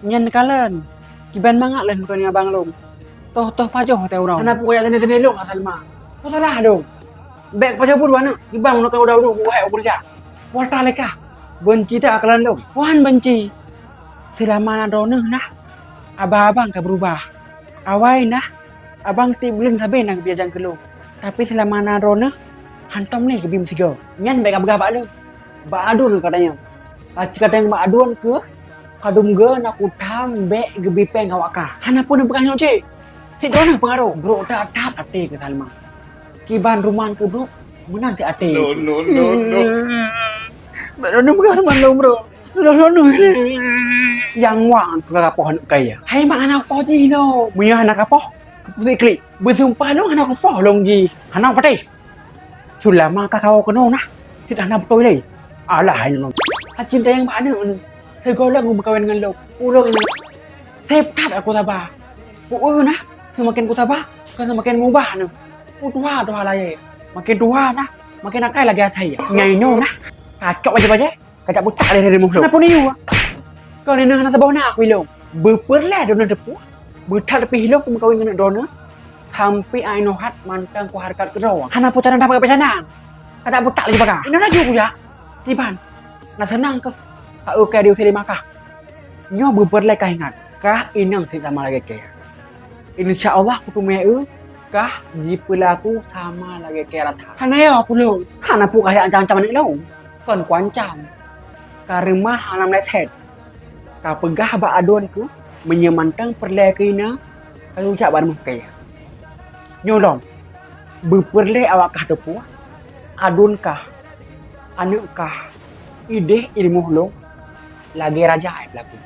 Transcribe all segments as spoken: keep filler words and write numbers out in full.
Nyan kalon, kiban mangat lôn keu abang lôn. Toh-toh pajoh teuh uroe. Hana peue jak teunie-teunie lôn, Salma. Peue salah lôn? Bèk pajoh buet aneuk, kiban meunurot keu udah-udah buet hai ukeue jak. Peue salah lé kah? Beunci that kalon lôn. Peue han beunci. Seulama na droeneuh nah, abang-abang ka beurubah. Awai nah, abang tiep buleuen sabe na geubri ajang keu lôn. Tapi seulama na droeneuh, hantom lé geubri meusigoe. Nyan bèk kapeugah bak lôn. Bak aduen ka tanyong. Aci ka tanyong bak aduen keuh, kadum geu na kutham bèk geubri péng awak kah. Hana peue neupeugah nyoe cit. Sidroe neuh peungaroh. Brok that-that até keu Salma. Kiban ruman keu brok meunan sit até. No, no, no, no. Bèk droeneuh peugah ruman lôn brok. Droeneuh, droeneuh. Nyang wang keu kapoh aneuk kaya. Hai mak hana kapoh jih no. Meunyoe hana kapoh, keupeue klik. Beusumpah lôn hana kupoh lôn jih. Hana patéh. Seulama ka kawoe keunoe nah, cit hana beutôi lé. Alah hai lôn. Aci tanyong bak aneuk neuh. Sigoe lôn meukawen ngon lôn. Ulôn nyoe. Sép that aku saba. Peue nah, seumaken kusaba, ka seumaken mubah neuh. Ku tuha-tuha layèe. Maken tuha nah, maken akai lagèe asai. Nyai nyoe nah, kacok bajèe-bajèe. Kajak butak lé dari muh lôn. Kenapa ni, Wa? Kau ni hana saboh na aku ilong. Beupeureulèe droeneuh teupeu. Beuthat pih ilong kumeukawen ngon droeneuh. Sampai ai nohat mantong kuhareukat keudroe. Hana peue cara dapat peusanan. Kajak butak laju baka. Inoe laju kujak. Kiban. Na seunang keuh. Ka eu kaya di Usi Lima kah. Nyoe beupeureulèe kah ingat. Kah inong sit sama lagèe kèe. Insya Allah kuteumèe eu kah jipeulaku sama lagèe kèe rata. Hana yo aku lôn. Hana peue kah jak ancam-ancam aneuk lôn. Kon kuancam. Ka reumah hana meuleset. Ka peugah bak aduen keuh meunyoe mantong peureulèe keuh inoe, ka yue jak bak rumoh kèe. Nyoe lom, beupeureulèe awak kah teupeu, aduen kah, aneuk kah, ideh i rumoh lôn lagèe raja ai peulaku.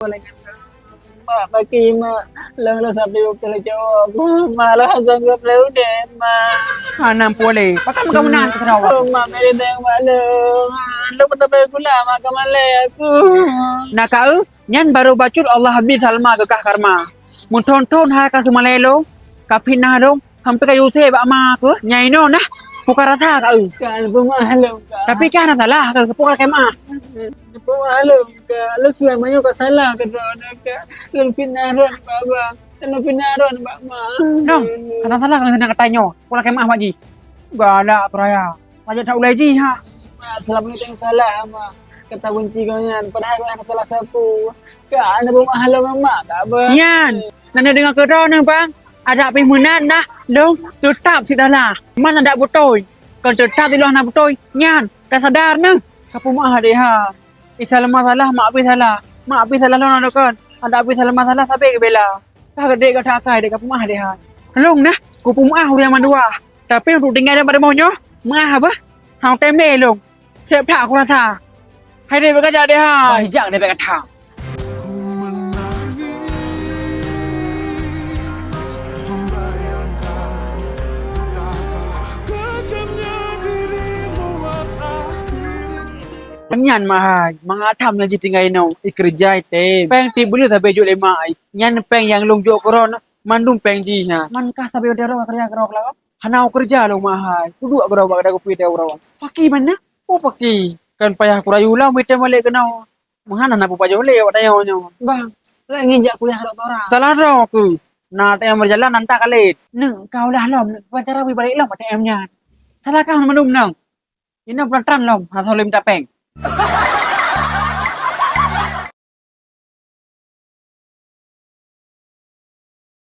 Mak, baki, Mak. Lôn, lôn sampai beutôi cowok ku. Mak, lôn hana sanggup lé udép, Mak. Hana peue lé. Pakon kamu nan keurawa? Mak, beri dong, Mak, lôn. Lôn beutôi pula, Mak, ka malèe aku. Na ka eu, nyan barô bacut Allah bi Salma geukah karma. Meuthon-thon hai ka seumalèe lôn, ka fitnah lôn, sampai ka yue use bak ma keuh, nyang inoe nah, peue ka rasa ka eu. Ka, peue meu'ah lôn, ka. Tapi ka hana salah, ka peue ka lakèe meu'ah. Peue meu'ah lôn, ka. Lôn seulama nyoe ka salah keu droeneuh, ka. Lôn fitnah droeneuh bak abang, lôn fitnah droeneuh bak ma. Nong, ka hana salah ka geutanyoe, peue ka lakèe meu'ah bak jih. Galak peuraya. Pajak that ulèe jih, ha. Mak, seulama nyoe salah, Mak. Ka tabeunci gobnyan, padahai gobnyan hana salah sapeue. Ka, hana peue meu'ah lôn ngon Mak, ka, Abang. Nyan, na neudeungoe keudroe neuh, Bang. Adak pih meunan dah, lôn teutap sit salah. Man adak beutôi. Kon teutap sit lôn hana beutôi. Nyan, ka sadar neuh. Ka peue meu'ah deh, ha. Isa Salma salah, Mak pih salah. Mak pih salah lôn adak kon. Adak pih Salma salah, sabe geubela. Ka geude gata akai deh, ka peue meu'ah deh, ha. Lôn nah, ku peue meu'ah ureueng mandua. Tapi untuk tinggai dalam rumoh nyoe, meu'ah beuh. Hana tem lé lôn. Sép that kurasa. Hai deh, bèk kajak deh, hai. Bah, jak deh, bèk kajak. Nyan mah hai, mangat tham laju tinggai inoe, ikeureuja item. Péng tiep buleuen sabe jok lé mak ai. Nyan péng nyang lôn jok keudroe, mandum péng jih nyan. Man kah sabe udeb droe keureuja keudroe keulawa? Hana keureuja lom mahai. Kuduek keudroe bak dagu pih teuh uroe. Paki mana? Oh paki. Kan payah kurayu lom itém balek keunoe. Meuhana na peupajoh lé awak tanyoe nyoe. Bang, lagèe nyan jak kuliah doktora. Salah droe aku. Na A T M meujalan anta kalét. Neu, kau lah lom, ban cara bri balek lom A T M nyan. Salah kau mandum nang. Inoe pelan-pelan lom, hana lom tapeng.